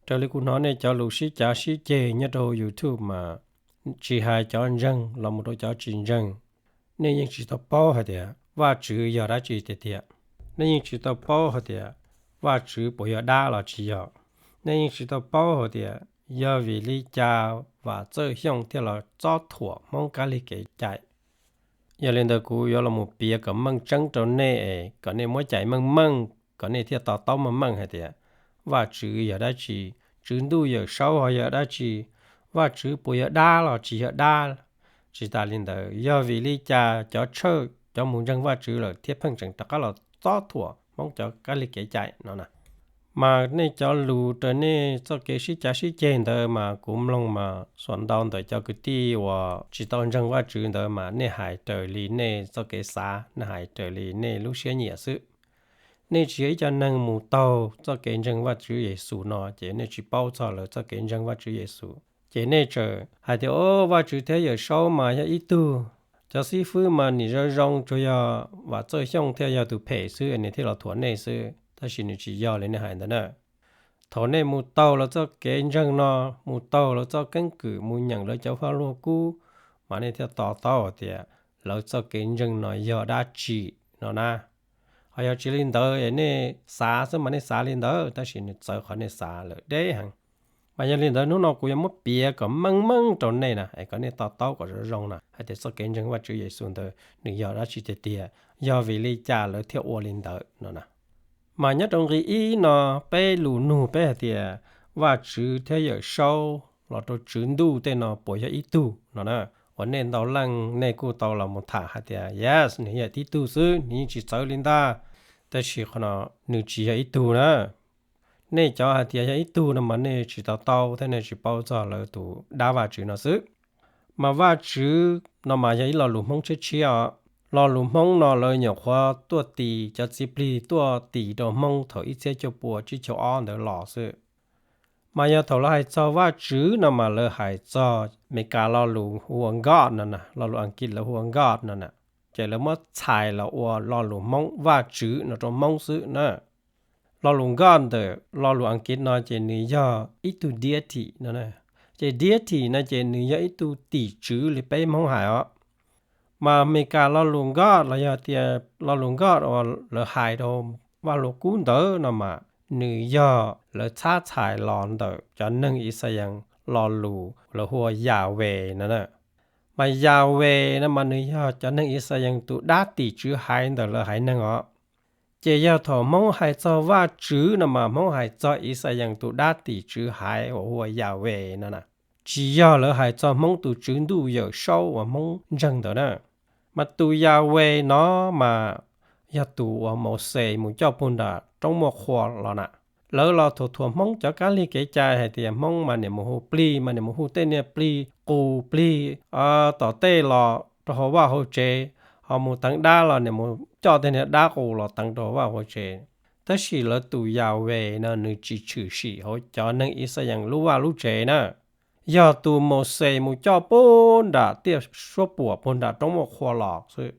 Raws li kuv hnov nej cov lus sib cav sib ceg nyob rau YouTube mas tsis hais cov ntseeg los mus rau cov tsis ntseeg, nej yeej tsis tau paub hais tias Vajtswv yog dab tsi tiag tiag. Nej yeej tsis tau paub hais tias Vajtswv puas yog dab los tsis yog. Nej yeej tsis tau paub hais tias yog vim li cas Vam Txawj Xyooj thiaj los txob thuam Hmoob kab lig kev cai. Yog li ntawd kuv yuav los mus piav kom meej tseeb rau nej es kom nej muab cais meej meej, kom nej thiaj to taub meej meej hais tias Vajtswv yog dab tsi, Tswv Ntuj Yawm Saub ho yog dab tsi, Vajtswv puas yog dab los tsis yog dab. Tsis tas li ntawd, yog vim li cas cov tshawj cov mus ntseeg Vajtswv lawm thiaj pheej tseem rov qab los txob thuam Hmoob cov kab lig kev cai no na. Mas nej cov lus raws nej txoj kev sib cav sib ceg ntawd mas kuv mloog mas xuas ntau ntawm cov kwv tij uas tsis tau ntseeg Vajtswv ntawd mas nej hais raws li nej txoj kev xav, nej hais raws li nej lub siab nyiam xwb. Nej tsis yog ib co neeg mus taug txoj kev ntseeg Vajtswv Yexus no ces nej tsis paub txog lawv txoj kev ntseeg Vajtswv Yexus. Ces nej tseem hais tias, o, Vajtswv thiab Yawm Saub mas yog ib tug. Cov xib fwb mas nim zoo zoo tsuas yog Vam Txawj Xyooj thiaj yog tus phem xwb es nws thiaj los thuam nej xwb, tab sis nws tsis yog li nej hais ntawd na. Thaum nej mus taug lawv txoj kev ntseeg no, mus taug lawv txoj keeb kwm, mus nyeem lawv cov vaj lug kub, mas nej thiaj to taub hais tias lawv txoj kev ntseeg no yog dab tsi no na. Ho yog tsis li ntawd es nej xav xwb mas nej xav li ntawd, tab sis nws txawv qhov nej xav lawm deb heev. Mas yog li ntawd hnub no kuv yuav muab piav kom meej meej rau nej na, es kom nej to taub kom zoo zoo na hais tias txoj kev ntseeg Vajtswv Yexus ntawd nws yog dab tsi tiag tiag, yog vim li cas lawv thiaj ua li ntawd no na. Mas nyob rau nqi ib no, peb lus nug peb hais tias Vajtswv thiab Yawm Saub los rau Tswv Ntuj tej no puas yog ib tug no na. Uas nej ntau leej nej kuj tau los mus tham hais tias yes, nws yog tib tug xwb, nws yeej tsis txawv li ntag. Tab sis qhov no nws tsis yog ib tug na. Nej cov hais tias yog ib tug no mas nej tsis to taub thiab nej tsis paub txog lawv tus dab Vajtswv no xwb. Mas Vajtswv no mas yog ib lo lus Hmoob tshiab tshiab os. Lo lus Hmoob no lawv nyuam qhuav tuaj tis, cov txiv plig tuaj tis rau Hmoob thaum ib txhiab cuaj pua tsib caug ob ntawd los xwb. Mas yog thaum lawv hais txog Vajtswv no mas lawv hais txog Meskas lo lus hu ua God no na, lo lus Askiv lawv hu ua God no na, ces lawv muab txhais los ua lo lus Hmoob Vajtswv no rau Hmoob xwb na. Lo lus God ntawm lo lus Askiv no ces nws yog ib tug deity no. Ces deity no ces nws yog ib tug tim tswv li peb Hmoob hais os. Mas Meskas lo lus God los yog tias lo lus God uas lawv hais rau Vaj Lug Kub ntawd no mas nws yog lawv txhab txhais los ntawm cov neeg Yixalayees lo lus lawv hu ua Yahweh no na. Mas Yahweh no mas nws yog cov neeg Yixalayees tus dab tim tswv haiv ntawm lawv haiv neeg os. Ces yog thaum Hmoob hais txog Vajtswv no mas Hmoob hais txog Yixalayees tus dab tim tswv haiv uas hu ua Yahweh no na. Tsis yog lawv hais txog Hmoob tus Tswv Ntuj Yawm Saub uas Hmoob ntseeg ntawd na. Mas tus Yahweh no mas yog tus uas Mauxes mus coj puag nram roob muaj qhua los na. Lawv los thuam thuam Hmoob cov kab lig kev cai hais tias Hmoob mas niam mus hu plig, mas niam mus hu tej niag plig qus plig tom tej los rau hauv vaj hauv tsev, ho mus teev dab los niam mus coj tej niag dab qus los teev rau hauv vaj hauv tsev. Tab sis lawv tus Yahweh no nws tsis tshwm sim hauv cov neeg Yixalayees lub vaj lub tsev na. Yog tus Mauxes mus coj puag nram tiaj suab puam puag nram roob muaj qhua los xwb.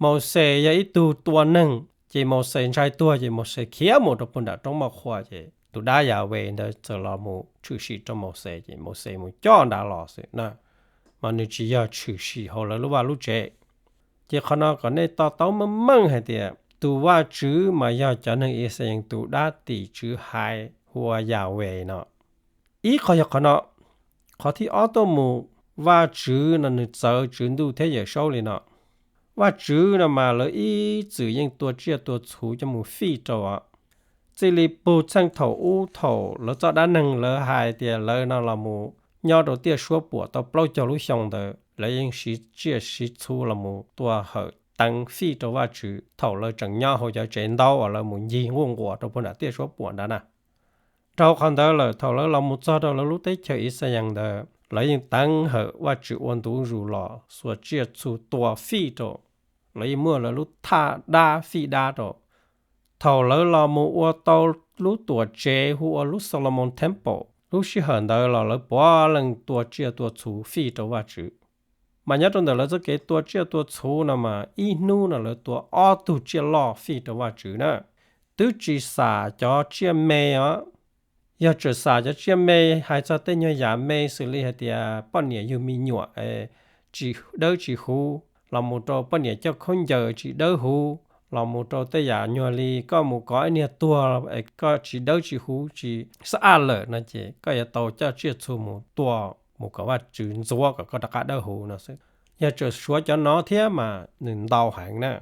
Mauxes yog ib tug tua neeg, ces Mauxes ntshai tuag ces Mauxes khiav mus rau puag nram roob muaj qhua ces tus dab Yahweh ntawd txawm los mus tshwm sim rau Mauxes ces Mauxes mus coj nrad los xwb na. Mas nws tsis yog tshwm sim hauv lawv lub vaj lub tsev. Ces qhov no kom nej to taub meej meej hais tias tus Vajtswv mas yog cov neeg Yixalayees tus dab tim tswv haiv hu ua Yahweh no. Ib qho yog qhov no. Qhov thib ob tuaj mus, Vajtswv no nws txawv Tswv Ntuj thiab Yawm Saub li no. Vajtswv no mas lawv ib txwm yeej tua tsiaj tua txhu coj mus fij rau os. Txij li puag txheej thaum ub thaum lawv txoj dab neeg lawv hais tias lawv no los mus nyob rau tiaj suab puam tau plaub caug lub xyoo ntawd lawv yeej siv tsiaj siv txhu los mus tua hawm teev fij rau Vajtswv thaum lawv tseem nyob hauv cov tsev ntaub uas lawv mus ncig nquj nquas rau puag nram tiaj suab puam nrad na. Dhau qhov ntawd lawm thaum lawv los mus txog rau lawv lub teb chaws Yixalayees ntawd lawv yeej teev hawm Vajtswv ua ntu zus los xuas tsiaj txhu tua fij rau. Lawv yeej muaj lawv lub thaj dab fij dab rau. Thaum lawv los mus ua tau lub tuam tsev hu ua lub Solomon Temple, lub sij hawm ntawd los lawv puav leej tua tsiaj tua txhu fij rau Vajtswv. Mas nyob rau ntawm lawv txoj kev tua tsiaj tua txhu no mas ib hnub no lawv tua ob tug tsiaj loj fij rau Vajtswv na. Twb tsis xam cov tsiaj me os, Yog txawm xam cov tsiaj me, hais txog tej nyuag yam me xws li hais tias poj niam yug me nyuam tsis dawb tsis huv, los mus rau poj niam coj khaub ncaws tsis dawb huv, los mus rau tej yam nyuag li koj mus kov ib niag tuag es koj tsis dawb tsis huv tsis xab aj lawm no ces koj yuav tau coj tsiaj txhu mus tua, mus kom Vajtswv ntxuav kom koj rov qab dawb huv no xwb. Yog txawm suav cov no thiab mas nws ntau heev na.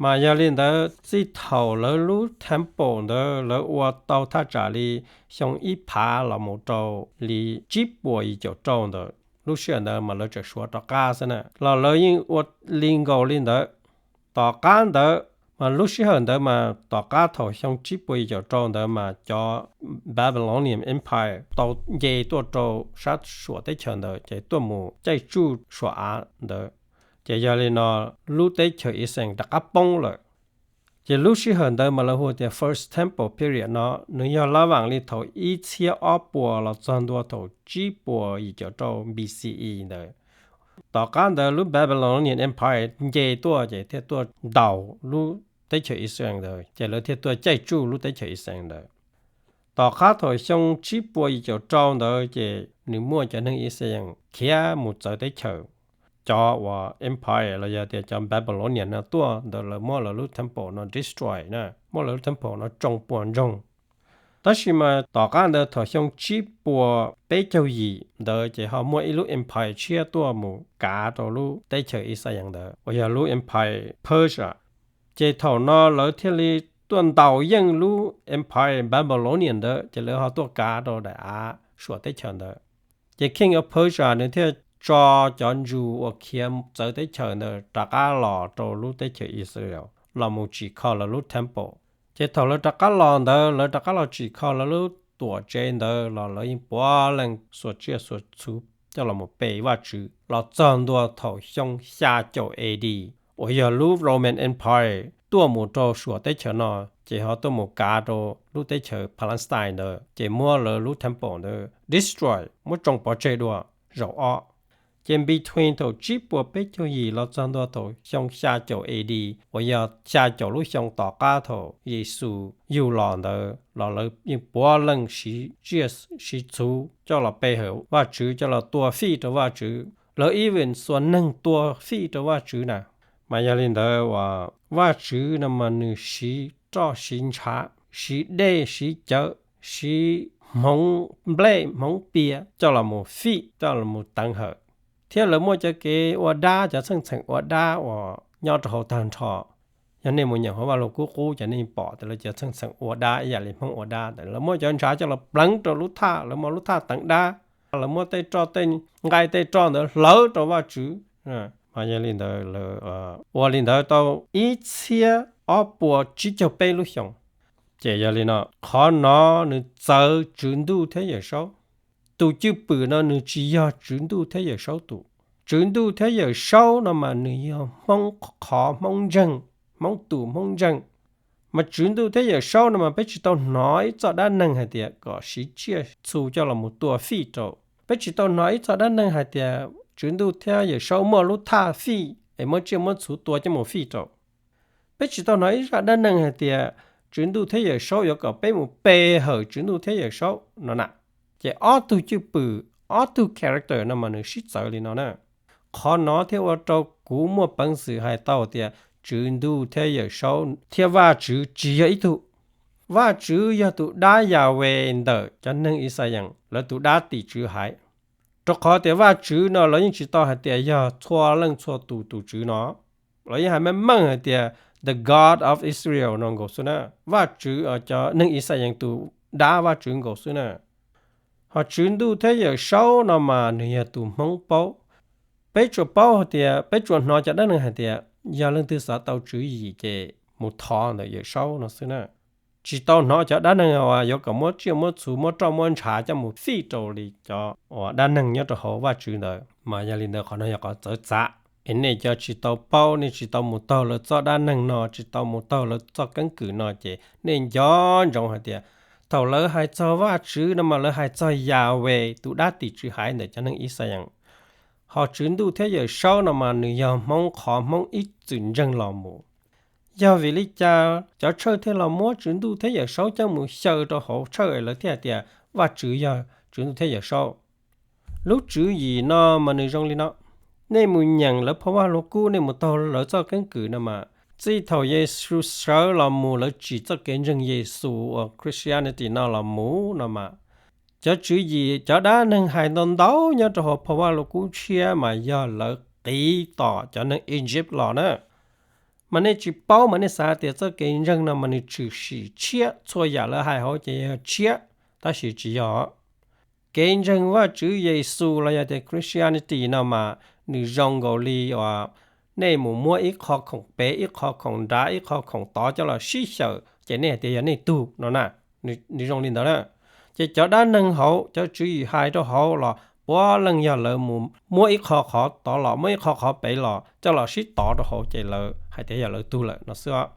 Mas yog li ntawd txij thaum lawv lub temple ntawd lawv ua tau thaj tsam li xyoo ib phav los mus rau li tsib puas yim caum rau ntawd, lub sij hawm ntawd mas lawv tseem suav rov qab xwb na, los lawv yeej ua li nkaus li ntawd. Tom qab ntawd mas lub sij hawm ntawd mas tom qab thaum xyoo tsib puas yim caum rau ntawd mas cov Babylonian Empire tau nce tuaj rau sab suam teb chaws ntawd ces tuaj mus caij tsuj suam av ntawd. Ces yog li no lub teb chaws Israel rov qab poob lawm. Ces lub sij hawm ntawd mas lawv hu tias First Temple Period no nws yog lab vam li thaum ib txhiab ob puas los txog ntua thaum tsib puas yim caum rau B C E ntawd. Tom qab ntawd lub Babylonian Empire nce tuaj ces thiaj tuaj ntaus lub teb chaws Israel ntawd ces lawv thiaj tuaj caij tsuj lub teb chaws Israel ntawd. Tom qab thaum xyoo tsib puas yim caum rau ntawd ces nws muaj cov neeg Israel khiav mus txawv teb chaws. Cov uas empire los yog tias cov Babylonian no tuaj ntawd lawv muab lawv lub temple no destroy na, muab lawv lub temple no tsoo puas ntsoog. Tab sis mas tom qab ntawd thaum xyoo tsib puas peb caug yim ntawd ces ho muaj ib lub empire tshiab tuaj mus kav rau lub teb chaws Israel ntawd uas yog lub empire Persia. Ces thaum no lawv thiaj li tuaj ntaus yeej lub empire Babylonian ntawd ces lawv ho tuaj kav rau daim av suam teb chaws ntawd. Ces King of Persia nws thiaj tso cov ntsug uas khiav txawv teb chaws ntawd rov qab los rau lub teb chaws Israel los mus tsim kho lawv lub temple. Ces thaum lawv rov qab los ntawd lawv rov qab los tsim kho lawv lub tuam tsev ntawd los lawv yeej puav leej xuas tsiaj xuas txhu coj los mus pe Vajtswv los txog ntua thaum xyoo xya caum A D uas yog lub Roman Empire tuaj mus rau suam teb chaws no ces ho tuaj mus kav rau lub teb chaws Palestine ntawd ces muab lawv lub temple ntawd destroy, muab tsoo pov tseg dua zaum ob. Ces between thaum tsib puas peb caug yim los txog ntua thaum xyoo xya caum A D uas yog xya caum lub xyoo tom qab thaum Yexus yug los ntawd los lawv yeej puav leej siv tsiaj siv txhu coj los pe hawm Vajtswv, coj los tua fij rau Vajtswv, lawv even xuas neeg tua fij rau Vajtswv na. Mas yog li ntawd uas Vajtswv no mas nws siv roj siv ntshav, siv dej siv cawv, siv hmoov nplej hmoov pias coj los mus fij coj los mus teev hawm. Thiab lawv muaj cov kev ua dab, cov txheej txheem ua dab uas nyob rau hauv tag nrho. Yog nej mus nyeem hauv Vaj Lug Kub Qub ces nej pom tias lawv cov txheej txheem ua dab ib yam li Hmoob ua dab ntawd, lawv muab cov ntshav coj los pleev rau lub thaj, lawv muab lub thaj teev dab, lawv muab tej roj tej nqaij tej roj ntawd hlawv rau Vajtswv. Mas yog li ntawd lawv ua li ntawd tau ib txhiab ob puas tsib caug peb lub xyoo. Ces yog li no, qhov no nws txawv Tswv Ntuj thiab Yawm Saub. Tus cwj pwm no nws tsis yog Tswv Ntuj thiab Yawm Saub tus. Tswv Ntuj thiab Yawm Saub no mas nws yog Hmoob qhov Hmoob ntseeg, Hmoob tus Hmoob ntseeg. Mas Tswv Ntuj thiab Yawm Saub no mas peb tsis tau hnov ib txoj dab neeg hais tias kom siv tsiaj txhu coj los mus tua fij rau. Peb tsis tau hnov ib txoj dab neeg hais tias Tswv Ntuj thiab Yawm Saub muaj lub thaj fij es muab tsiaj muab txhu tua coj mus fij rau. Peb tsis tau hnov ib zaj dab neeg hais tias Tswv Ntuj thiab Yawm Saub yuav kom peb mus pe hawm Tswv Ntuj thiab Yawm Saub no na. Ces ob tug cwj pwm, ob tug character no mas nws sib txawv li no na. Qhov no thiaj ua rau kuv muaj peev xwm hais tau tias Tswv Ntuj thiab Yawm Saub thiab Vajtswv tsis yog ib tug. Vajtswv yog tus dab Yahweh ntawm cov neeg Yixalayees lawv tus dab tim tswv haiv. Rau qhov tias Vajtswv no lawv yeej tsis tau hais tias yog txhua leej txhua tus tus tswv no. Lawv yeej hais meej meej hais tias the God of Israel no nkaus xwb na. Vajtswv, cov neeg Yixalayees tus dab Vajtswv nkaus xwb na. Ho Tswv Ntuj thiab Yawm Saub no mas nws yog tus Hmoob paub. Peb tsuas paub hais tias, peb tsuas hnov cov dab neeg hais tias yog leej twg xav tau tswv yim ces mus thov ntawm Yawm Saub no xwb na. Tsis tau hnov cov dab neeg uas yuav kom muab tsiaj muab txhu muab roj muab ntshav coj mus fij rau li cov uas dab neeg nyob rau hauv Vajtswv ntawd. Mas yog li ntawd qhov no yog qhov txawv txav. Es nej cov tsis tau paub, nej tsis tau mus taug lawv txoj dab neeg no, tsis tau mus taug lawv txoj keeb kwm no ces nej nco ntsoov hais tias thaum lawv hais txog Vajtswv no mas lawv hais txog Yahweh tus dab tim tswv haiv ntawm cov neeg Yixalayees. Ho Tswv Ntuj thiab Yawm Saub no mas nws yog Hmoob qhov Hmoob ib txwm ntseeg los mus. Yog vim li cas cov tshawj thiaj los muab Tswv Ntuj thiab Yawm Saub coj mus xyaw rau hauv tshawj lawv thiaj hais tias Vajtswv yog Tswv Ntuj thiab Yawm Saub. Lub tswv yim no mas nws zoo li no: nej mus nyeem lawv Phau Vaj Lug Kub, nej mus taug lawv txoj keeb kwm no mas, txij thaum Yexus sawv los mus lawv tsim txoj kev ntseeg Yexus uas Christianity no los mus no mas, cov tswv yim cov dab neeg hais ntau ntau nyob rau hauv Phau Vaj Lug Kub Tshiab mas yog lawv qiv tom cov neeg Egypt los na. Mas nej tsis paub mas nej xav tias txoj kev ntseeg no mas nws tshwm sim tshiab, txhua yam lawv hais hauv ces yog tshiab, tab sis tsis yog. Kev ntseeg Vajtswv Yexus los yog tias Christianity no mas nws zoo nkaus li uas nej mus muab ib qho khoom pem, ib qho khoom nrad, ib qho khoom tod coj los sib xyaw ces nej hais tias yog nej tug no na. Nws zoo li ntawd na. Ces cov dab neeg hauv cov tswv yim hais rau hauv los puav leej yog lawv mus muab ib qho qhov tod los muab ib qho qhov pem los coj los sib tov rau hauv ces lawv hais tias yog lawv tug lawm no xwb os.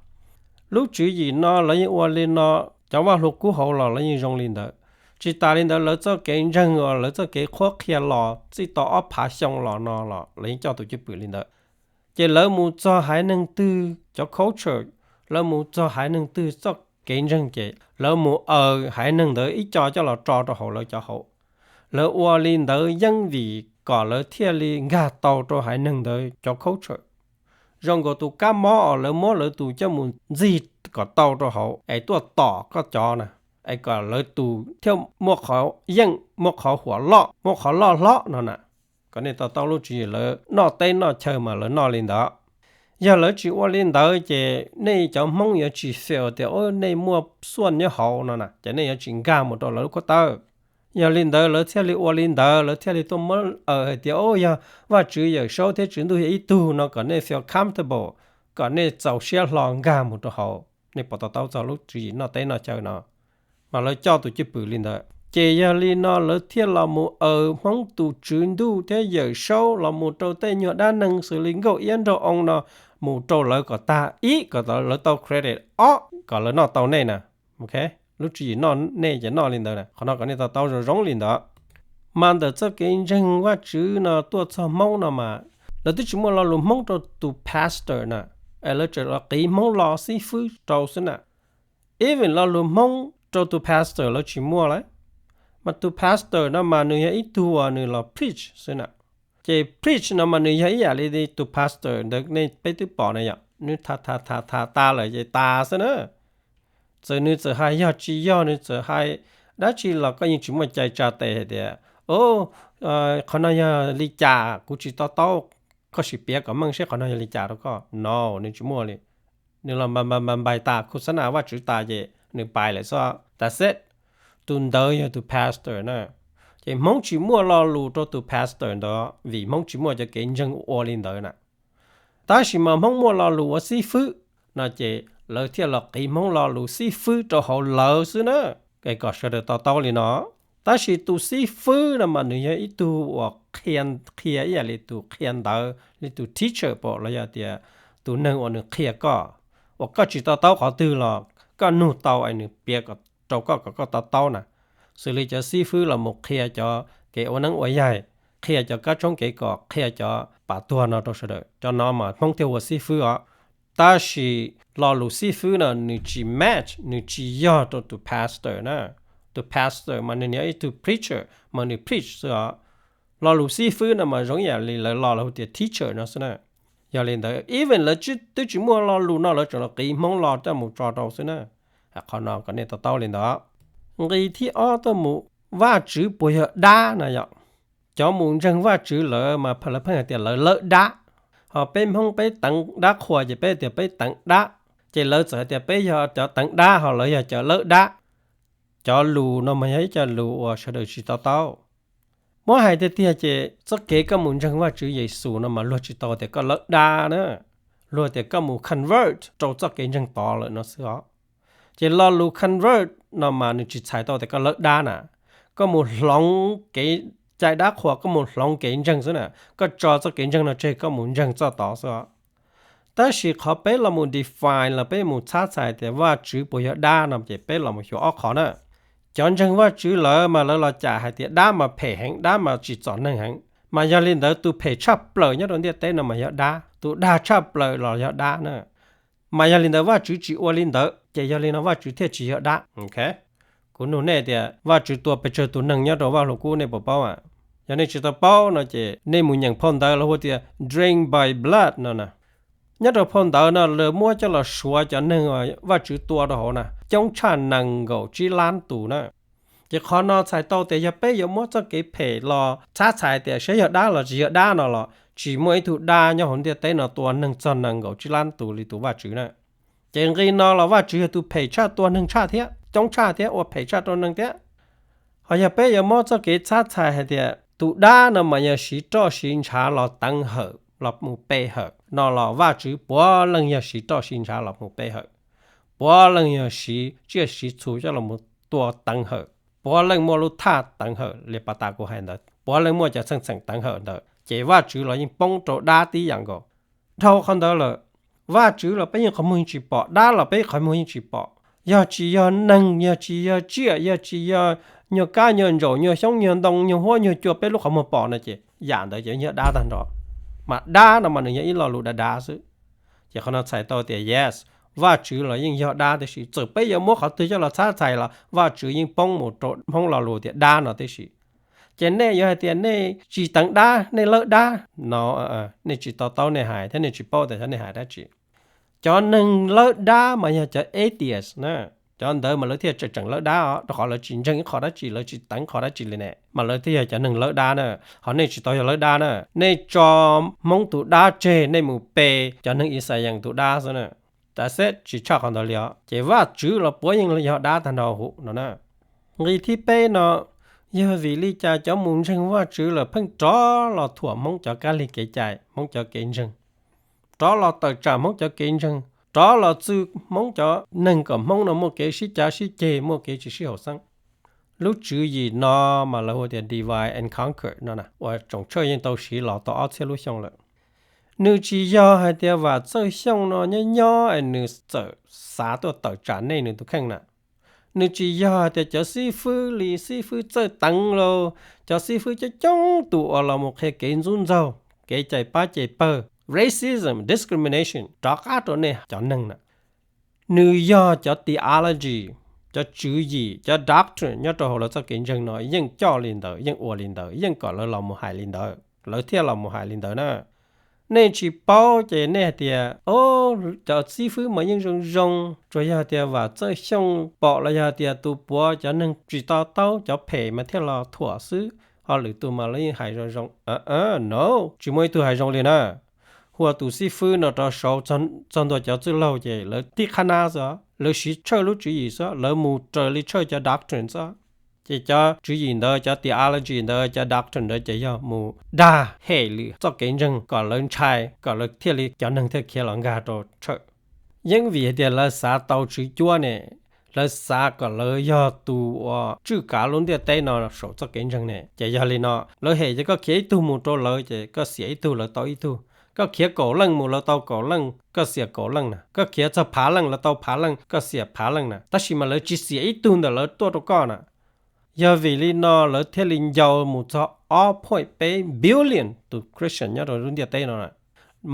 Lub tswv yim no lawv yeej ua li no, cov Vaj Lug Kub hauv los lawv yeej zoo li ntawd. Tsis tas li ntawd lawv txoj kev ntseeg uas lawv txoj kev qhuab qhia los txij tau ob phav xyoo los no los lawv yeej coj tus cwj pwm li ntawd. Ces lawv mus txog haiv neeg twg cov culture, lawv mus txog haiv neeg twg txoj kev ntseeg ces lawv mus aws haiv neeg ntawd ib co coj los tso rau hauv lawv cov hauv. Lawv ua li ntawd yeej vim kom lawv thiaj li nkag tau rau haiv neeg ntawd cov culture. Zoo nkaus tus kab mob os, lawv muab lawv tus coj mus ntxig kom tau rau hauv es tuaj tom koj cov na, es kom lawv tus thiaj muaj qhov yeej, muaj qhov huam loj, muaj qhov loj hlob no na. Kom nej to taub lub tswv yim lawv noj teb noj chaw mas lawv noj li ntawd. Yog lawv tsis ua li ntawd ces nej cov Hmoob yuav tsis fail tias o nej muaj xuaj nyob hauv no na, ces nej yuav tsis nkag mus rau lawv lub khuab tawb. Yog li ntawd lawv thiaj li ua li ntawd, lawv thiaj li tuaj muab aws hais tias o yog Vajtswv Yawm Saub thiab Tswv Ntuj yog ib tug no kom nej feel comfortable, kom nej txaus siab hlo nkag mus rau hauv. Nej puas to taub txog lub tswv yim noj teb noj chaw no? Mas lawv coj tus cwj pwm li ntawd ces yog li no lawv thiaj los mus aws Hmoob tus Tswv Ntuj thiab Yawm Saub los mus rau tej nyuag dab neeg xws li nkauj iab nraug oo no mus rau lawv kom tag ib kom lawv tau credit, ob kom lawv noj tau nej na. Lub tswv yim noj nej ces noj li ntawd na, qhov no kom nej to taub zoo zoo li ntawd. Mas ntawm txoj kev ntseeg Vajtswv no tuaj txog Hmoob no mas lawv twb tsis muaj lo lus Hmoob rau tus pastor na, es lawv tseem los qiv Hmoob lo xib fwb rau xwb na. Even lo lus Hmoob rau tus pastor lawv tsis muaj lawm. Mas tus pastor no mas nws yog ib tug uas nws los preach xwb na. Ces preach no mas nws yog ib yam li tus pastor ntawd nej peb twb pom na yom, nws tham tham tham tham tas lawm ces tas xwb na. Txawm nws txawm hais yog tsis yog, nws txawm hais dab tsi los koj yeej tsis muaj cai tsa tes hais tias o qhov no yog li cas kuv tsis to taub, koj sim piav kom meej seb qhov no yog li cas rau koj. No, nws tsis muaj li. Nws los npais npais npais tas, khu xab nas Vajtswv tas ces nws pais lawm xwb. Tas xeb, tus ntawd yog tus pastor na. Ces Hmoob tsis muaj lo lus rau tus pastor ntawd vim Hmoob tsis muaj cov kev ntseeg ua li ntawd na. Tab sis mas Hmoob muaj lo lus ua xib fwb no ces lawv thiaj los qiv Hmoob lo lus xib fwb rau hauv lawv xwb na. Es kom sawv daws to taub li no. Tab sis tus xib fwb no mas nws yog ib tug uas qhia ib yam li tus qhia ntawv li tus teacher pom los yog tias tus neeg uas nws qhia koj, uas koj tsis to taub qhov twg los koj nug tau es nws piav rau koj kom koj to taub na. Xws li cov xib fwb los mus qhia cov kev ua neeb ua yaig, qhia cov kab tshoob kev kos, qhia cov pam tuag no rau sawv daws, cov no mas Hmoob thiaj ua xib fwb os. Tab sis lo lus xib fwb no nws tsis match, nws tsis yog rau tus pastor na. Tus pastor mas nws yog ib tug preacher mas nws preach xwb os. Lo lus xib fwb no mas zoo ib yam li lawv lo lawv hu tias teacher no xwb na. Yog li ntawd even lawv twb tsis muaj lo lus no lawv tseem los qiv Hmoob lo coj mus tso rau xwb na. Qhov no kom nej to taub li ntawd. Nqi thib ob tuaj mus, Vajtswv puas yog dab no yom? Cov mus ntseeg Vajtswv lawm mas lawv pheej hais tias lawv lawb dab. Ho peb Hmoob peb teev dab qhuas ces peb tias peb teev dab. Ces lawv txawm hais tias peb yog cov teev dab ho lawv yog cov lawb dab. Cov lus no mas yog ib co lus uas sawv daws tsis to taub. Muab hais tiag tiag ces txoj kev koj mus ntseeg Vajtswv Yexus no mas luag tsis tau tias koj lawb dab na. Luag tias koj mus convert rau txoj kev ntseeg tod lawm no xwb os. Ces lo lus convert no mas nws tsis txhais tau tias koj lawb dab na. Koj mus hloov kev cai dab qhuas, koj mus hloov kev ntseeg xwb na. Koj tso txoj kev ntseeg no tseg, koj mus ntseeg txoj tod xwb os. Tab sis qhov peb los mus define los peb mus txhab txhais tias Vajtswv puas yog dab no ces peb los mus xyuas ob qhov na. Cov ntseeg Vajtswv lawm mas lawv los cam hais tias dab mas phem heev, dab mas tsis txom neeg heev. Mas yog li ntawd tus phem tshaj plaws nyob rau ntiaj teb no mas yog dab, tus dag tshaj plaws los yog dab na. Mas yog li ntawd Vajtswv tsis ua li ntawd ces yog li no Vajtswv thiaj tsis yog dab. Kuv nug nej tias Vajtswv tua pes tsawg tus neeg nyob rau Vaj Lug Kub nej puas paub a? Yog nej tsis tau paub no ces nej mus nyeem phau ntawv lawv hu tias drink by blood no na. Nyob rau phau ntawv no lawv muab coj los suav cov neeg Vajtswv tua rau hauv na coob tshaj nees nkaum tsib lab tus na. Ces qhov no txhais tau tias yog peb yuav muab txoj kev phem los txhab txhais tias saib yog dab los tsis yog dab no los tsis muaj ib tug dab nyob hauv ntiaj teb no tua neeg txog nees nkaum tsib lab tus li tus Vajtswv na. Ces nqi no los Vajtswv yog tus phem tshaj, tua neeg tshaj thiab coob tshaj thiab ua phem tshaj rau neeg thiab. Ho yog peb yuav muab txoj kev txhab txhais hais tias tus dab no mas yog siv roj siv ntshav los teev hawm los mus pe hawm no los Vajtswv puav leej yog siv roj siv ntshav los mus pe hawm, puav leej yog siv tsiaj siv txhu coj los mus tua teev hawm, puav leej muaj lub thaj teev hawm li pas tas kuv hais ntawd, puav leej muaj cov txheej txheem teev hawm ntawd ces Vajtswv los yeej poob rau dab tib yam nkaus. Dhau qhov ntawd lawm, Vajtswv los peb yeej qhov muag yeej tsis pom, dab los peb qhov muag yeej tsis pom. Yog tsis yog neeg, yog tsis yog tsiaj, yog tsis yog nyuag kab nyuag ntsaum, nyuag xyoob nyuag ntoo, nyuag huab nyuag cua peb lub qhov muag pom no ces yam ntawd ces yog dab tag nrho. Mas dab no mas nws yog ib lo lus dav dav xwb. Ces qhov no txhais tau tias yes, Vajtswv los yeej yog dab tib si. Txawm peb yuav muab qhov twg coj los txhab txhais los Vajtswv yeej poob mus rau Hmoob lo lus tias dab no tib si. Ces nej yuav hais tias nej tsis teev dab, nej lawb dab no, nej tsis to taub nej hais thiab nej tsis paub tias xyov nej hais dab tsi. Cov neeg lawb dab mas yog cov atheist na, cov ntawd mas lawv thiaj tseem tseem lawb dab os, rau qhov lawv tsis ntseeg ib qho dab tsi, lawv tsis teev qho dab tsi li ne, mas lawv thiaj yog cov neeg lawb dab na. Ho nej tsis tau yog lawb dab na, nej tso Hmoob tus dab tseg, nej mus pe cov neeg Yixalayees tus dab xwb na. Tab sis tsis tshaj qhov ntawd li os, ces Vajtswv los puav yeej yog dab tag nrho huv no na. Nqi thib peb no, yog vim li cas cov mus ntseeg Vajtswv lawm pheej rov los thuam Hmoob cov kab lig kev cai, Hmoob cov kev ntseeg, rov los tawm tsam Hmoob cov kev ntseeg, rov los txwj Hmoob cov neeg kom Hmoob no muaj kev sib cav sib ceg, muaj kev tsis sib haum xeeb? Lub tswv yim no mas lawv hu tias divide and conquer no na, uas tsoom tshawj yeej tau siv los tau ob txhiab lub xyoo lawm. Nws tsis yog hais tias Vam Txawj Xyooj no nyob nyob es nws txawm xav tuaj tawm tsam nej nws tus kheej na. Nws tsis yog hais tias cov xib fwb li xib fwb Txawj Teev lauj, cov xib fwb coob coob tus uas los mus qhia kev ntxub ntxaug, kev cais pab cais pawg, racism, discrimination rov qab rau nej cov neeg na. Nws yog cov theology, cov tswv yim, cov doctrine nyob rau hauv lawv txoj kev ntseeg no yeej coj li ntawd, yeej ua li ntawd, yeej kom lawv los mus hais li ntawd, lawv thiaj los mus hais li ntawd na. Nej tsis paub ces nej hais tias, o, cov xib fwb mas yeej zoo zoo, tsuas yog tias Vam Txawj Xyooj pom los yog tias tus puav cov neeg tsis to taub cov phem mas thiaj los thuam xwb, ho lwm tus mas lawv yeej hais zoo zoo. No, tsis muaj ib tug hais zoo li na. Hu tus xib fwb no rov saud txog ntua cov txwj laug ces lawv tib qhab nab xwb, lawv siv tshawj lub tswv yim xwb, lawv mus raws li tshawj cov doctrine xwb. Ces cov tswv yim ntawd, cov theology ntawd, cov doctrine ntawd ces yog mus dag hem lwm txoj kev ntseeg kom lawv ntshai, kom lawv thiaj li cov neeg thiaj khiav los nkag rau tshawj. Yeej vim hais tias lawv xav tau tswv cuab ne, lawv xav kom lawv yog tus uas tswj kav lub ntiaj teb no saum txoj kev ntseeg ne. Ces yog li no, lawv hem ces koj khiav ib tug mus rau lawv ces koj xiam ib tug lawv tau ib tug. Koj khiav kaum leej mus lawv tau kaum leej, koj xiam kaum leej na. Koj khiav txog phav leej lawv tau phav leej, koj xiam phav leej na. Tab sis mas lawv tsis xiam ib tug ntawm lawv tuaj rau koj na. Yog vim li no lawv thiaj li ncau mus txog ob point peb billion tus Christian nyob rau lub ntiaj teb no na.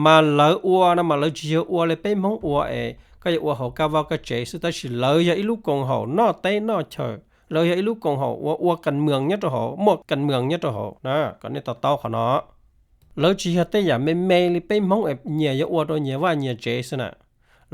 Mas lawv ua no mas lawv tsis yog ua li peb Hmoob ua es koj yuav ua hauv kab voj kab tsev xwb, tab sis lawv yog ib lub koom haum noj teb noj chaw. Lawv yog ib lub koom haum uas ua kas mwm nyob rau hauv, muaj kas mwm nyob rau hauv na, kom nej to taub qhov no. Lawv tsis yog tej yam me me li peb Hmoob es nyias yuav ua rau nyias vaj nyias tsev xwb na.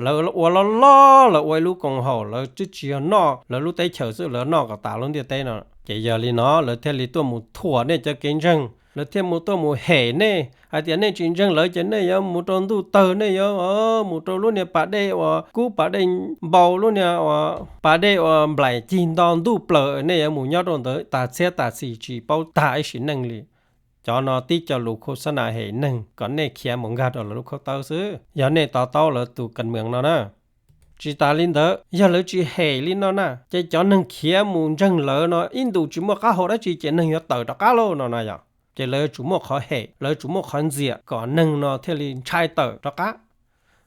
Lawv ua loj loj, lawv ua ib lub koom haum, lawv twb tsis yog noj lawv lub teb chaws xwb, lawv noj kom tas lub ntiaj teb no. Ces yog li no lawv thiaj li tuaj mus thuam nej cov kev ntseeg, lawv thiaj mus tuaj mus hem nej hais tias nej tsis ntseeg lawv ces nej yuav mus rau ntuj tawg, nej yuav mus rau lub niag pas dej uas kub, pas dej npau, lub niag uas pas dej uas nplaim cig nto ntuj plaws, nej yuav mus nyob rau ntawd tas txhiab tas xis tsis paub tag ib sim neej li. Cov no tib co lus khos xab nas hem neeg kom nej khiav mus nkag rau lawv lub khaub tawb xwb, yog nej to taub lawv tus kas mwm no na. Tsis tas li ntawd, yog lawv tsis hem li no na ces cov neeg khiav mus ntseeg lawv no ib ntus tsis muaj qab hau dab tsi ces neeg yuav tawm rov qab lauj no na yog. Ces lawv yuav tsum muaj qhov hem, lawv yuav tsum muaj qhov ntxias kom neeg no thiaj li ntshai tawm rov qab.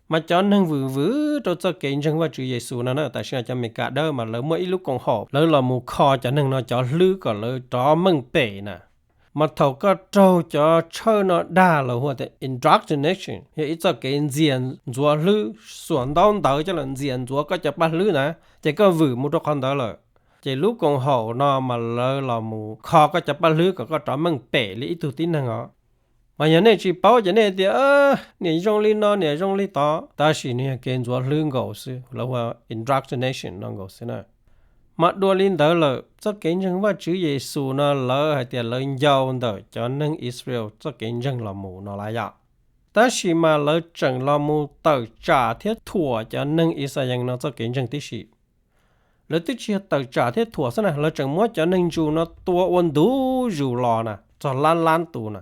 Mas cov neeg vwm vwm rau txoj kev ntseeg Vajtswv Yexus no na, tam sim no cov Amelikas dawb mas lawv muaj ib lub koom haum, lawv los mus kho cov neeg no cov hlwb kom lawv rov meej pem na. Mas thaum koj raug cov tshawj no dag los hu tias indoctrination, yog ib txoj kev ntxias ntxuav hlwb, xuas ntaub ntawv coj los ntxias ntxuav koj cov paj hlwb na, ces koj vwm mus rau qhov ntawd lawm. Ces lub koom haum no mas lawv los mus kho koj cov paj hlwb kom koj rov meej pem li ib tug tib neeg os. Mas yog nej tsis paub ces nej tias niam zoo li no niam zoo li tod, tab sis nws yog kev ntxuav hlwb nkaus xwb, lawv hu ua indoctrination no nkaus xwb na. Mas dua li ntawd lawm, txoj kev ntseeg Vajtswv Yexus no lawv hais tias lawv ncau ntawm cov neeg Israel txoj kev ntseeg los mus no lawm yom. Tab sis mas lawv tseem los mus tawm tsam thiab thuam cov neeg Yixalayees no txoj kev ntseeg tib si. Lawv twb tsis yog tawm tsam thiab thuam xwb na, lawv tseem muab cov neeg Ntsus no tua ua ntu zus los na, txog lab lab tus na.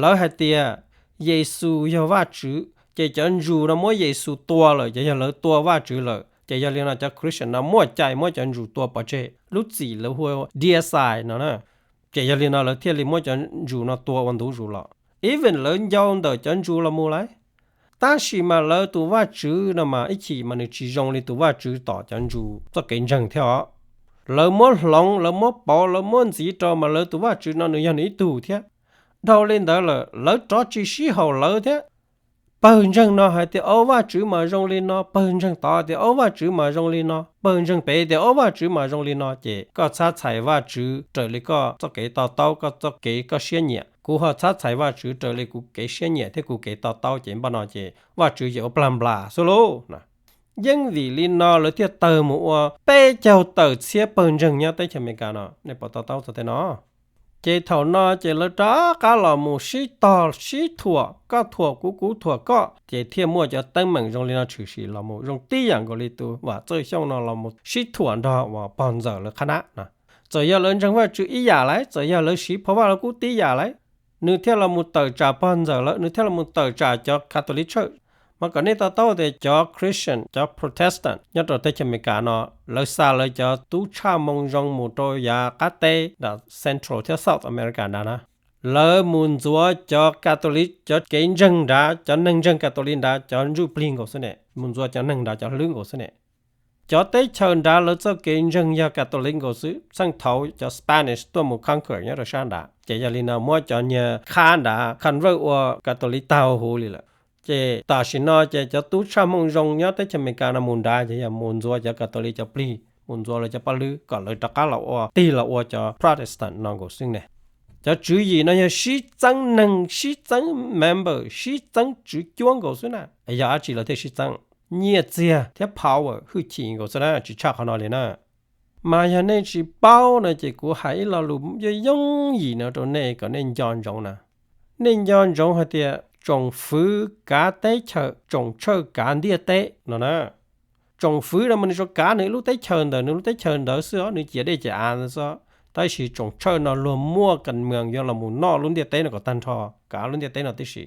Lawv hais tias Yexus yog Vajtswv, ces cov Ntsus no muab Yexus tua lawm ces yog lawv tua Vajtswv lawm, ces yog li no cov Christian no muaj cai muab cov Ntsus tua pov tseg, lub txim lawv hu ua deicide no na. Ces yog li no lawv thiaj li muab cov Ntsus no tua ua ntu zus los. Even lawv ncau ntawm cov Ntsus los mus lawm, tab sis mas lawv tus Vajtswv no mas ib chim mas nws tsis zoo li tus Vajtswv tom cov Ntsus txoj kev ntseeg thiab os. Lawv muab hloov, lawv muab pauv, lawv muab ntxiv rau mas lawv tus Vajtswv no nws yog nws ib tug thiab. Dhau li ntawd lawm lawv rov tsis sib haum lawv thiab. Pawg ntseeg no hais tias, o, Vajtswv mas zoo li no, pawg ntseeg tod tias, o, Vajtswv mas zoo li no, pawg ntseeg pem tias, o, Vajtswv mas zoo li no, ces koj txhab txhais Vajtswv raws li koj txoj kev to taub, koj txoj kev koj siab nyiam, kuv ho txhab txhais Vajtswv raws li kuv kev siab nyiam thiab kuv kev to taub, ces npaj no ces Vajtswv ces ua plag nplas xwb lauj. Yeej vim li no lawv thiaj tawg mus ua peb caug tawm txhiab pawg ntseeg nyob teb chaws Amelikas no, nej puas to taub txog tej no? Ces thaum no ces lawv rov qab los mus sib tog sib thuam, koj thuam kuv, kuv thuam koj, ces thiaj muaj cov teeb meem zoo li no tshwm sim los mus zoo tib yam nkaus li tus Vam Txawj Xyooj no los mus sib thuam nrog uas pog ntxawm lawv qhab nab na. Txawm yog lawv ntseeg Vajtswv ib yam lawm, txawm yog lawv siv phau Vaj Lug Kub tib yam lawm, nws thiaj los mus tawm tsam pog ntxawm lawm, nws thiaj los mus tawm tsam cov Catholic Church. Mas kom nej to taub tias cov Christian, cov Protestant nyob rau teb chaws Amelikas no, lawv xa lawv cov tub tshaj moo zoo mus rau yav qab teb nram Central thiab South America nrad na. Lawv mus ntxuav cov Catholic, cov kev ntseeg nrad, cov neeg ntseeg Catholic nrad cov ntsuj plig nkaus xwb ne, mus ntxuav cov neeg nrad cov hlwb nkaus xwb ne. Cov teb chaws nrad lawv txoj kev ntseeg yog Catholic nkaus xwb, txheej thaud cov Spanish tuaj mus conquer nyob rau sab nrad, ces yog li no muab cov niag qhab nrad convert ua Catholic tag huv li lawm. Ces tam sim no ces cov tub tshaj moo zoo nyob teb chaws Amelikas no mus nrad ces yog mus ntxuav cov Catholic cov plig, mus ntxuav lawv cov paj hlwb kom lawv rov qab los ua, tig los ua cov Protestant no nkaus xwb ne. Cov tswv yim no yog sib txeeb neeg, sib txeeb member, sib txeeb tswv cuab nkaus xwb na. Yog dab tsi lawv thiaj sib txeeb? Nyiaj txiag thiab power, hwj chim nkaus xwb na, tsis tshaj qhov no li na. Mas yog nej tsis paub no ces kuv hais ib lo lus yooj yooj yim no rau nej kom nej nco ntsoov na. Nej nco ntsoov hais tias tsoom fwv kav teb chaws, tsoom tshawj kav ntiaj teb no na. Tsoom fwv no mas nws tsuas kav nws lub teb chaws ntawm nws lub teb chaws ntawd xwb os, nws ciam dej ciam av ntawd xwb. Tab sis tsoom tshawj no luag muaj kas mees yuav los mus noj lub ntiaj teb no kom tag nrho, kav lub ntiaj teb no tib si.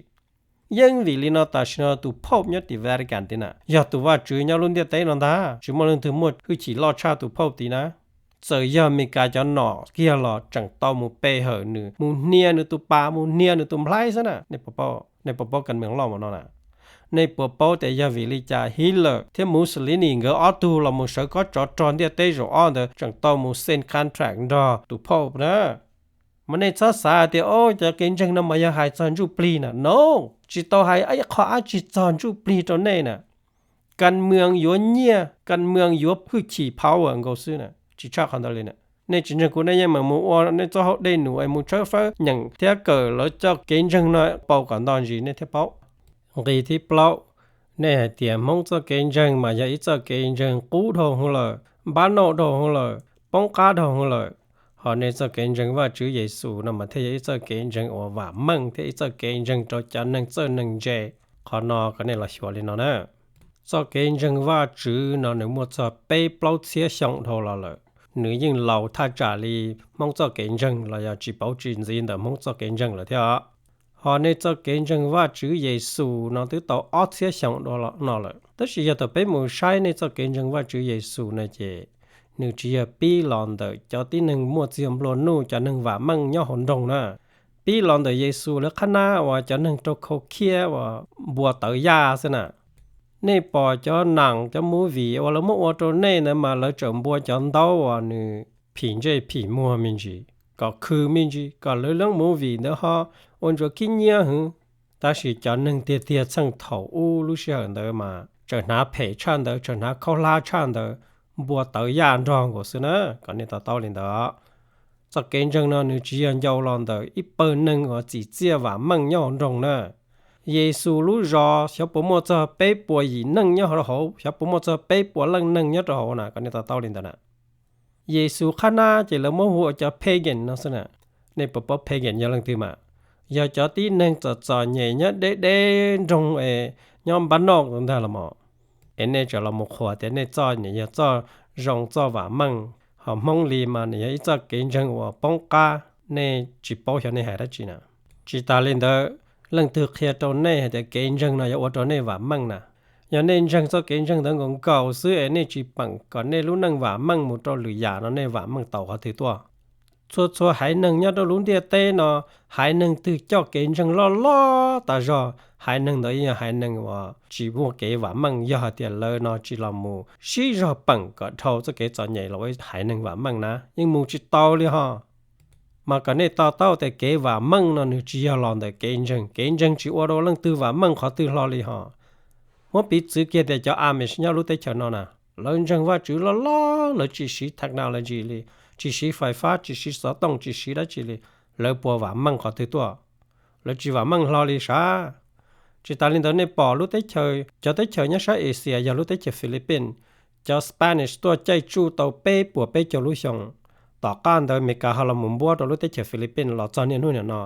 Yeej vim li no tam sim no tus Pope nyob tim Vatican tid na yog tus vaj tswv nyob lub ntiaj teb no ntag, tsis muaj leej twg muaj hwj chim loj tshaj tus Pope tid na. Txawm yog Amelikas cov nom kiag los tseem tau mus pe hawm nws, mus hnia nws tus pas, mus hnia nws tus nplhaib xwb na. Nej puas paub kas mees loj mus no na? Nej puas paub tias yog vim li cas Hitler thiab Mussolini nkawd ob tug los mus sawv kob tsov rog ntiaj teb zaum ob ntawd tseem tau mus sign contract nrog tus Pope na? Mas nej txhob xav hais tias, o, cov kev ntseeg no mas yog hais txog ntsuj plig na. No, tsis tau hais ib qho dab tsi txog ntsuj plig rau nej na. Kas mees yuav nyiaj, kas mees yuav hwj chim power nkaus xwb na, tsis tshaj qhov ntawd li na. Nej tsis ntseeg kuv nej yeej meem mus ua nej txoj hauj dej num es mus tshawb fawb nyeem thiab kawm lawv txoj kev ntseeg no paus kom nto ntsis nej thiaj paub. Nqi thib plaub, nej hais tias Hmoob txoj kev ntseeg mas yog ib txoj kev ntseeg qub dhau hwv lawm, npab nauj dhau hwv lawm, poob qab dhau hwv lawm. Ho nej txoj kev ntseeg Vajtswv Yexus no mas thiaj yog ib txoj kev ntseeg uas vam meej thiab ib txoj kev ntseeg rau cov neeg txawj neeg ntse. Qhov no kom nej los xyuas li no na. Txoj kev ntseeg Vajtswv no nws muaj txog peb plaub txhiab xyoo dhau los lawm. Nws yeej laus thaj tsam li Hmoob txoj kev ntseeg los yog tsis pauv tsis ntxiv ntawm Hmoob txoj kev ntseeg lawm thiab os. Ho nej txoj kev ntseeg Vajtswv Yexus no twb tau ob txhiab xyoo dhau no lawm. Tab sis yog thaum peb mus saib nej txoj kev ntseeg Vajtswv Yexus no ces nws tsis yog pib los ntawm cov tib neeg muaj txiag nplua nuj, cov neeg vam meej nyob hauv nroog na. Pib los ntawm Yexus lawv qhab nab uas cov neeg rau khau khiab uas npua tawv yaj xwb na. Nej pom cov nam cov movie uas lawv muab ua rau nej ntawd mas lawv tseem npua cov ntaub uas nws phim ntsej phim muag me ntsis, kom khw me ntsis, kom lawv leej movie ntawd ho ua ntsuav khib nyiab hwv. Tab sis cov neeg tiag tiag txheej thaum ub lub sij hawm ntawd mas tseem hnav phem tshaj ntawd, tseem hnav khaub hlab tshaj ntawd, npua tawv yaj nrog nkaus xwb na, kom nej to taub li ntawd. Txoj kev ntseeg no nws tsis yog ncau los ntawm ib pawg neeg uas txim txiaj vam meej nyob hauv nroog na. Yexus lub zos xyov puas muaj txog peb puas yim neej nyob hauv, xyov puas muaj txog peb puas leej neeg nyob rau hauv na, kom nej to taub li ntawd na. Yexus qhab nab ces lawv muab hu ua cov pagan no xwb na. Nej puas paub pagan yog leej twg mas? Yog cov tib neeg txom txom nyem nyob deb deb nroog es nyob npab noj ntag los mas. Es nej tseem los mus qhuas tias nej txoj nyem yog txoj zoo txoj vam meej, ho Hmoob li mas nws yog ib txoj kev ntseeg uas poob qab, nej tsis paub xyov nej hais dab tsi na. Tsis tas li ntawd, leej twg qhia rau nej hais tias kev ntseeg no yuav ua rau nej vam meej na? Yog nej ntseeg txoj kev ntseeg ntawd nkaus nkaus xwb es nej tsis peem kom nej lub neej vam meej mus rau lwm yam no nej vam meej tau qhov twg tuaj? Txhua txhua haiv neeg nyob rau lub ntiaj teb no, haiv neeg twg coj kev ntseeg loj loj tas zog, haiv neeg ntawd yog haiv neeg uas tsis muaj kev vam meej yog hais tias lawv no tsis los mus sib zog peem kom dhau txoj kev txom nyem los ua haiv neeg vam meej na, yeej mus tsis tau li ho. Mas kom nej to taub tias kev vam meej no nws tsis yog los ntawm kev ntseeg, kev ntseeg tsis ua rau leej twg vam meej qhov twg hlo li ho. Muab piv txwv kiag tias cov Amish nyob lub teb chaws no na, lawv ntseeg Vajtswv loj loj, lawv tsis siv technology li, tsis siv fais fab, tsis siv xov tooj, tsis siv dab tsi li, lawv puas vam meej qhov twg tuaj? Lawv tsis vam meej hlo li sav. Tsis tas li ntawd nej pom lub teb chaws, cov teb chaws nyob sab Asia yog lub teb chaws Philippines, cov Spanish tuaj caij tsuj tau peb puas peb caug lub xyoo. Tom qab ntawd Amelikas ho los mus npuab rau lub teb chaws Philippines los txog niaj hnub niam no.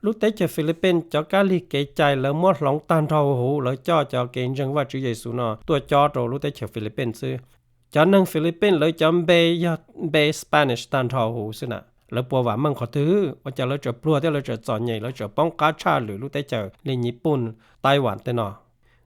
Lub teb chaws Philippines cov kab lig kev cai lawv muab hloov tag nrho huv, lawv coj cov kev ntseeg Vajtswv Yexus no tuaj cob rau lub teb chaws Philippines xwb. Cov neeg Philippines lawv cov npe yog npe Spanish tag nrho huv xwb na, lawv puas vam meej qhov twg? Ua cas lawv tseem pluag thiab lawv tseem txom nyem, lawv tseem poob qab tshaj lwm lub teb chaws li Nyij Pooj, Taiwan tej no?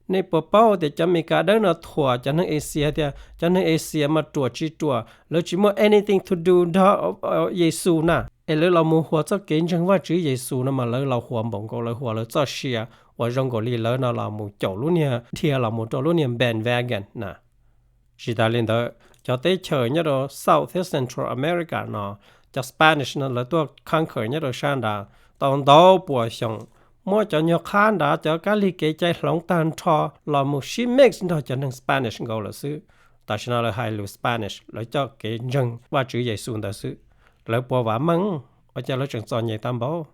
Nej puas paub tias cov Amelikas dawb no thuam cov neeg Asia tias cov neeg Asia mas ruam tsis ruam, lawv tsis muaj anything to do nrog Yexus na, es lawv los mus huas txoj kev ntseeg Vajtswv Yexus no mas lawv los huas npaum nkaus lawv huas lawv txoj sia uas zoo nkaus li lawv no los mus caum lub niag dhia los mus rau lub niag bandwagon na. Tsis tas li ntawd, cov teb chaws nyob rau South thiab Central America no, cov Spanish no lawv tuaj conquer nyob rau sab nrad tau ntau puas xyoo, muab cov nyuag qhab nrad cov kab lig kev cai hloov tag nrho los mus sib mix nrog cov neeg Spanish nkaus lawm xwb. Tam sim no lawv hais lus Spanish, lawv coj kev ntseeg Vajtswv Yexus ntawd xwb. Lawv puas vam meej? Ua cas lawv tseem txom nyem tag npaum?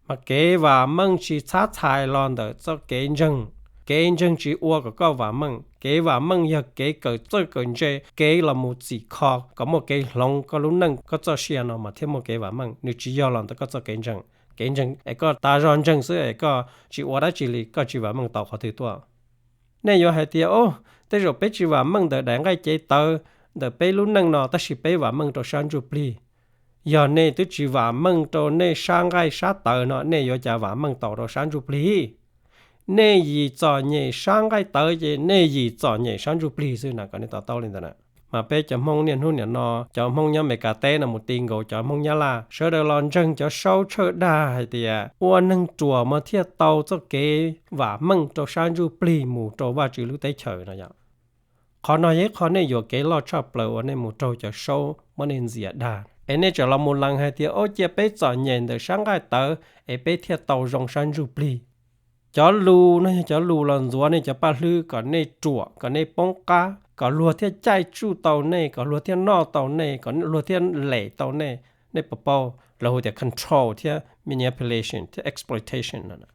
Mas kev vam meej tsis txhab txhais los ntawm txoj kev ntseeg. Kev ntseeg tsis ua kom koj vam meej. Kev vam meej yog kev kawm txawj kawm ntse, kev los mus txhim kho kom muaj kev hloov koj lub neej koj txoj sia no mas thiaj muaj kev vam meej. Nws tsis yog los ntawm koj txoj kev ntseeg. Kev ntseeg es koj tas zog ntseeg xwb es koj tsis ua dab tsi li koj tsis vam meej tau qhov twg tuaj. Nej yuav hais tias, o, tej zaum peb tsis vam meej ntawm daim nqaij cev tawv, ntawm peb lub neej no, tab sis peb vam meej rau sab ntsuj plig. Yog nej twb tsis vam meej rau nej sab nqaij sab tawv no nej yuav cas vam meej tau rau sab ntsuj plig? Nej yim txom nyem sab nqaij tawv ces nej yim txom nyem sab ntsuj plig xwb na, kom nej to taub li ntawd na. Mas peb cov Hmoob niaj hnub niam no, cov Hmoob nyob Amelikas teb no mus ti nkaus cov Hmoob Nyab Laj, sawv daws los ntseeg cov saub tshawj dag hais tias ua neeg ruam mas thiaj tau txoj kev vam meej rau sab ntsuj plig mus rau Vajtswv lub teb chaws no yom. Qhov no yog ib qho nej yuam kev loj tshaj plaws uas nej mus raug cov saub muab nej ntxias dag, es nej tseem los mus lees hais tias, o, cia peb txom nyem ntawm sab nqaij tawv es peb thiaj tau zoo sab ntsuj plig. Cov lus no yog cov lus los ntxuav nej cov paj hlwb kom nej ruam, kom nej poob qab, kom luag thiaj caij tsuj tau nej, kom luag thiaj noj tau nej, kom luag thiaj lem tau nej. Nej puas paub lawv hu tias control thiab manipulation thiab exploitation no?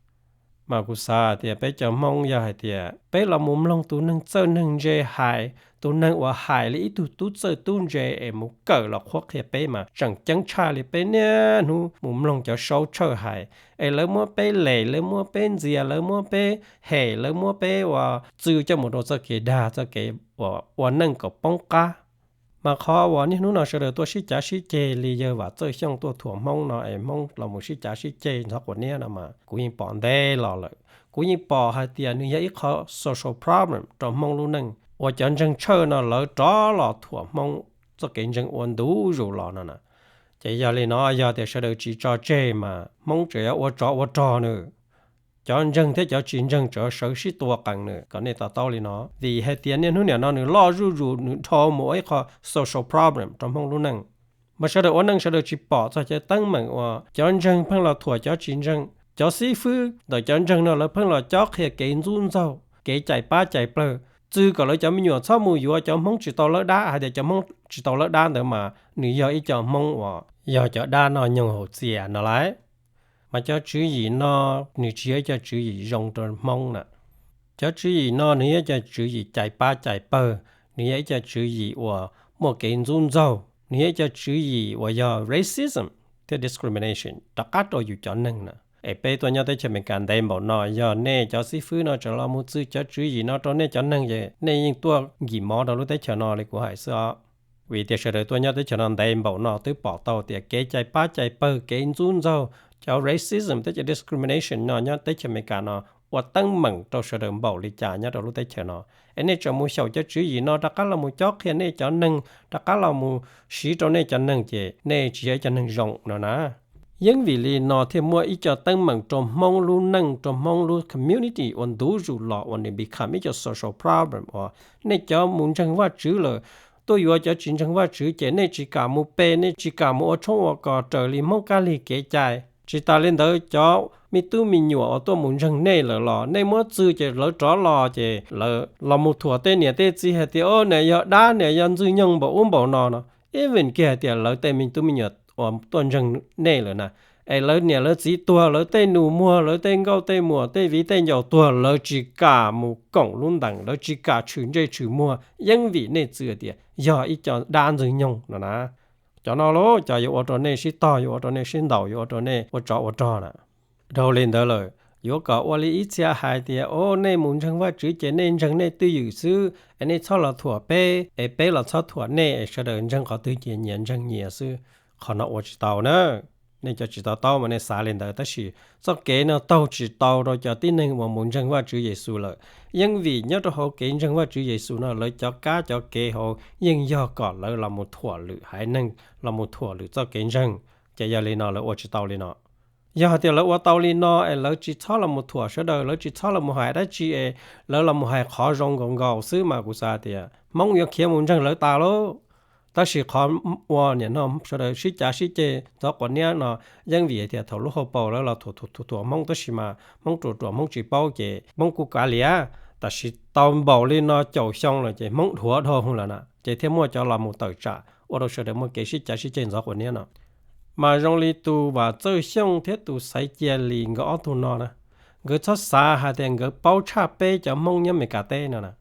Mas kuv xav tias peb cov Hmoob yog hais tias peb los mus mloog tus neeg txawj neeg ntse hais, tus neeg uas hais li ib tug tub txawj tub ntse es mus kawm los qhuab qhia peb mas tseem ceeb tshaj li peb niaj hnub mus mloog cov saub tshawj hais, es lawv muab peb lem, lawv muab peb ntxias, lawv muab peb hem, lawv muab peb ua txwj coj mus rau txoj kev dag, txoj kev ua neej kom poob qab. Mas qhov uas niaj hnub no sawv daws tuaj sib cav sib ceg li yawg Vam Txawj Xyooj tuaj thuam Hmoob no es Hmoob los mus sib cav sib ceg ntxhov quav niab no mas kuv yeej pom ntev los lawm. Kuv yeej pom hais tias nws yog ib qho social problem rau Hmoob lub neej uas cov ntseeg tshawj no lawv rov los thuam Hmoob txoj kev ntseeg ua ntu zus los no na. Ces yog li no yog tias sawv daws tsis tso tseg mas Hmoob tseem yuav ua tsov ua rog nws. Cov ntseeg thiab cov tsis ntseeg tseem sawv sib tua qees nws, kom nej to taub li no. Vim hais tias niaj hnub niam no nws loj zuj zus, nws dhau mus ua ib qho social problem rau Hmoob lub neej. Mas sawv daws ua neej sawv daws tsis pom txog cov teeb meem uas cov ntseeg pheej los thuam cov tsis ntseeg. Cov xib fwb ntawm cov ntseeg no lawv pheej los cob qhia kev ntxub ntxaug, kev cais pab cais plawg. txwv kom lawv cov me nyuam txhob mus yuav cov Hmoob tsis tau lawb dab, hais tias cov Hmoob tsis tau lawb dab ntawd mas nws yog ib co Hmoob uas yog cov dab noj nyoog haus txias no lauj. Mas cov tswv yim no nws tsis yog ib co tswv yim zoo rau Hmoob na. Cov tswv yim no nws yog ib co tswv yim cais pab cais pawg, nws yog ib co tswv yim uas muaj kev ntxub ntxaug, nws yog ib co tswv yim uas yog racism thiab discrimination rov qab rau yus cov neeg na. Es peb tuaj nyob teb chaws Amelikas ntev npaum no, yog nej cov xib fwb no tseem los mus txwv cov tswv yim no rau nej cov neeg ces nej yeej tuaj nkim mov rau lub teb chaws no li kuv hais xwb os. Vim tias sawv daws tuaj nyob teb chaws no ntev npaum no twb pom tau tias kev cais pab cais pawg, kev ntxub ntxaug, cov racism thiab cov discrimination no nyob teb chaws Amelikas no ua teeb meem rau sawv daws npaum li cas nyob rau lub teb chaws no. Es nej tseem mus xyaum cov tswv yim no rov qab los mus cob qhia nej cov neeg, rov qab los mus siv rau nej cov neeg ces nej tsis yog ib co neeg zoo no na. Yeeb vim li no thiaj muaj ib co teeb meem rau Hmoob lub neej, rau Hmoob lub community ua ntu zus los uas nws become ib co social problem uas nej cov mus ntseeg Vajtswv lawm tuaj yuav cov tsis ntseeg Vajtswv ces nej tsis kam mus pe, nej tsis kam mus ua tshoob ua kos raws li Hmoob kab lig kev cai. Tsis tas li ntawd cov me tub me nyuam uas tuaj mus ntseeg nej lawm los nej muab txwv ces lawv rov los ces lawv los mus thuam tej niam tej txiv hais tias, o, niam yog dab, niam yog ntxwg nyoog npaum ub npaum no no. Even kiag hais tias lawv tej me tub me nyuam uas tuaj ntseeg nej lawm na, es lawv niam lawv txiv tuag, lawv tej nus muag, lawv tej nkauj tej muam, tej viv tej ncaus tuag, lawv tsis kam mus koom lub ntees, lawv tsis kam tshwm ntsej tshwm muag, yeeb vim nej txwv tias yog ib co dab ntxwg nyoog no na. Cov no lauj, cov yuav ua rau nej sib tog, yuav ua rau nej sib ntaus, yuav ua rau nej ua tsov ua rog na. Dhau li ntawd lawm, yuav kom ua li ib txhia hais tias, o, nej mus ntseeg Vajtswv ces nej ntseeg nej twj ywm xwb es nej txhob los thuam peb es peb los txhob thuam nej es sawv daws ntseeg qhov twg ces nyias ntseeg nyias xwb. Qhov no ua tsis tau na. Nej cov tsis to taub mas nej xav li ntawd, tab sis txoj kev no taug tsis tau rau cov tib neeg uas mus ntseeg Vajtswv Yexus lawm. Yeeb vim nyob rau hauv kev ntseeg Vajtswv Yexus no lawv cov kab cov kev hauv yeej yog kom lawv los mus thuam lwm haiv neeg, los mus thuam lwm txoj kev ntseeg. Ces yog li no lawv ua tsis tau li no. Yog hais tias lawv ua tau li no es lawv tsis txhob los mus thuam sawv daws, lawv tsis txhob los mus hais dab tsi es lawv los mus hais qhov zoo nkaus nkaus xwb mas kuv xav tias Hmoob yuav khiav mus ntseeg lawv tas lauj. Tab sis qhov ua niam no sawv daws sib cav sib ceg ntxov quav niab no yeej vim hais tias thaum lub hauv paus lawv los thuam thuam thuam Hmoob tab sis mas Hmoob ruam ruam Hmoob tsis paub ces Hmoob kuj kav liam. Tab sis tau npaum li no caum xyoo lawm ces Hmoob dhuav dhau lawm na, ces thiaj muaj cov los mus tawm tsam ua rau sawv daws muaj kev sib cav sib ceg ntxov quav niab no. Mas zoo li tus Vam Txawj Xyooj thiab tus Xaiv Cia Lis nkawd ob tug no na, nkawd txhob xav hais tias nkawd paub tshaj peb cov Hmoob nyob Meskas teb no na.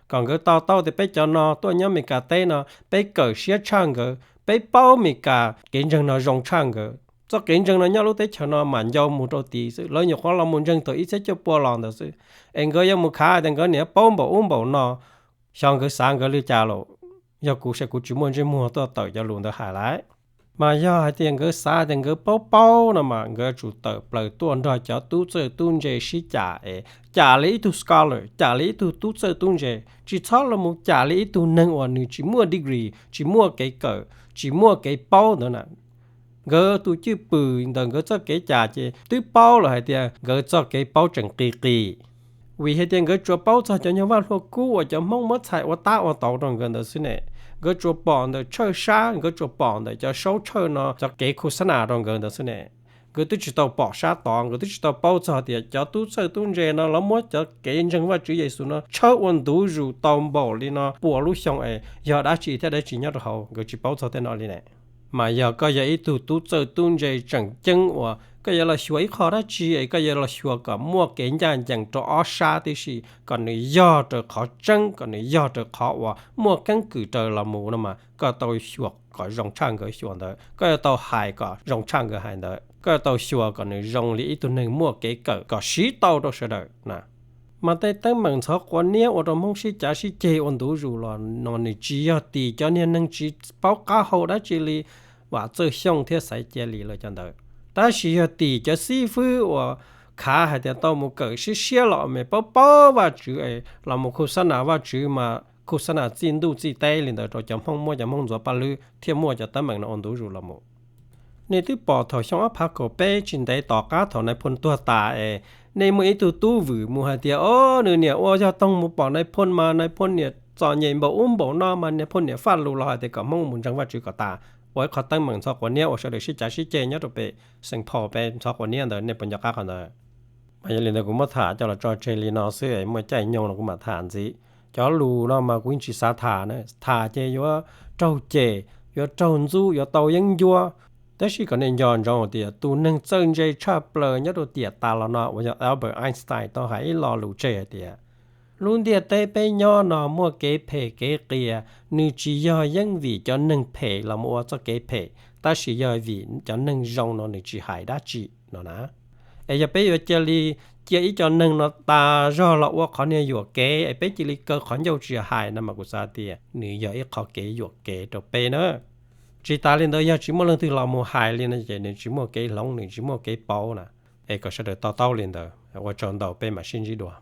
Kom nkawd to taub tias peb cov no tuaj nyob Meskas teb no peb kawm siab tshaj nkawd, peb paub Meskas kev ntseeg no zoo tshaj nkawd. Txoj kev ntseeg no nyob lub teb chaws no mam ncau mus rau tid xwb, lawv nyuam qhuav los mus ntseeg thaum ib txhiab cuaj pua los ntawd xwb. Es nkawd yuav mus khav tias nkawd niam paub npaum ub npaum no, xyov nkawd xav nkawd li cas lawm. Yog kuv ces kuv tsis muaj ntsej muag tuaj tawm cov lus ntawd hais lawm. Mas yog hais tias nkawd xav tias nkawd paub paub no mas nkawd yuav tsum tawm plaws tuaj nrog cov tub txawj tub ntse sib cam es cam li ib tug scholar, cam li ib tug tub txawj tub ntse, tsis txhob los mus cam li ib tug neeg uas nws tsis muaj degree, tsis muaj kev kawm, tsis muaj kev paub ntawd na. Nkawd tus cwj pwm ntawm nkawd txoj kev cam ces twb paub lawm hais tias nkawd txoj kev paub tseem qis qis. Vim hais tias nkawd tsuas paub txog cov nyuag Vaj Hlua Kub uas cov Hmoob muab txhais ua tab ua tauv rau nkawd ntawd xwb ne. Nkawd tsuas pom ntawm tshawj sab, nkawd tsuas pom ntawm cov saub tshawj no cov kev khu xab nas rau nkawd ntawd xwb ne. Nkawd twb tsis tau pom sab tod, nkawd twb tsis tau paub txog tias cov tub txawj tub ntse no lawv muab cov kev ntseeg Vajtswv Yexus no tshawb ua ntu zus tau npaum li no puas lub xyoo es yog dab tsi thiab dab tsi nyob rau hauv, nkawd tsis paub txog tej no li ne. Mas yog koj yog ib tug tub txawj tub ntse tseem ceeb uas koj yuav los xyuas ib qho dab tsi es koj yuav los xyuas kom muaj kev ncaj ncees rau ob sab tib si, kom nws yog raws qhov tseeb, kom nws yog raws qhov uas muaj keeb kwm raws los mus no mas koj tau xyuas kom zoo tshaj nkawd xyuas ntawd, koj yuav tau hais kom zoo tshaj nkawd hais ntawd, koj yuav tau xyuas kom nws zoo li ib tug neeg muaj kev kawm kom siv tau rau sawv daws na. Mas tej teeb meem ntxhov quav niab ua rau Hmoob sib cav sib ceg ua ntu zus los no nws tsis yog tim cov niag neeg tsis paub qab hau dab tsi li Vam Txawj Xyooj thiab Xaiv Cia Lis lawv cov ntawd, tab sis yog tim cov xib fwb uas khav hais tias tau mus kawm siab siab los me paub paub Vajtswv es los mus khu xab nas Vajtswv mas khu xab nas txij ntuj txij teb li ntawd rau cov Hmoob, muab cov Hmoob ntxuav paj lwb thiaj muaj cov teeb meem no ua ntu zus los mus. Nej twb pom thaum xyoo ob phav kaum peb tsis ntev tom qab thaum Nais Phoo tuag tas es nej muaj ib tug tub vwm mus hais tias, o, nws niam ua yog toog mus pom Nais Phoo mas Nais Phoo niam txom nyem npaum ub npaum no mas Nais Phoo niam faj lus los hais tias kom Hmoob mus ntseeg Vajtswv kom tas, ua ib qho teeb meem ntxhov quav niab ua sawv daws sib cav sib ceg nyob rau pem Saint Paul pem ntxhov quav niab ntawd, nej puas nco qab qhov ntawd? Mas yog li ntawd kuv muab tham coj los tso tseg li no xwb, muaj caij nyoog no kuv mam tham ntxiv. Cov lus no mas kuv yeej tsis xav tham na, tham ces yuav raug cem, yuav raug ntxub, yuav tau yeeb ncuab. Tab sis kom nej nco ntsoov tias tus neeg txawj ntse tshaj plaws nyob rau tiam tas los no uas yog Albert Einstein tau hais ib lo lus tseg hais tias lub ntiaj teb peb nyob no muaj kev phem kev qias, nws tsis yog yeej vim cov neeg phem los mus ua txoj kev phem, tab sis yog vim cov neeg zoo no nws tsis hais dab tsi no na. Es yog peb yuav cia li cia ib co neeg no tas zog los ua qhov niag yuam kev es peb cia li kaw qhov ncauj tsis hais no mas kuv xav tias nws yog ib qho kev yuam kev rau peb na. Tsis tas li ntawd, yog tsis muaj leej twg los mus hais li no ces nws tsis muaj kev hloov, nws tsis muaj kev pauv na. Es kom sawv daws to taub li ntawd, ua tsaug ntau, peb mam sib ntsib dua.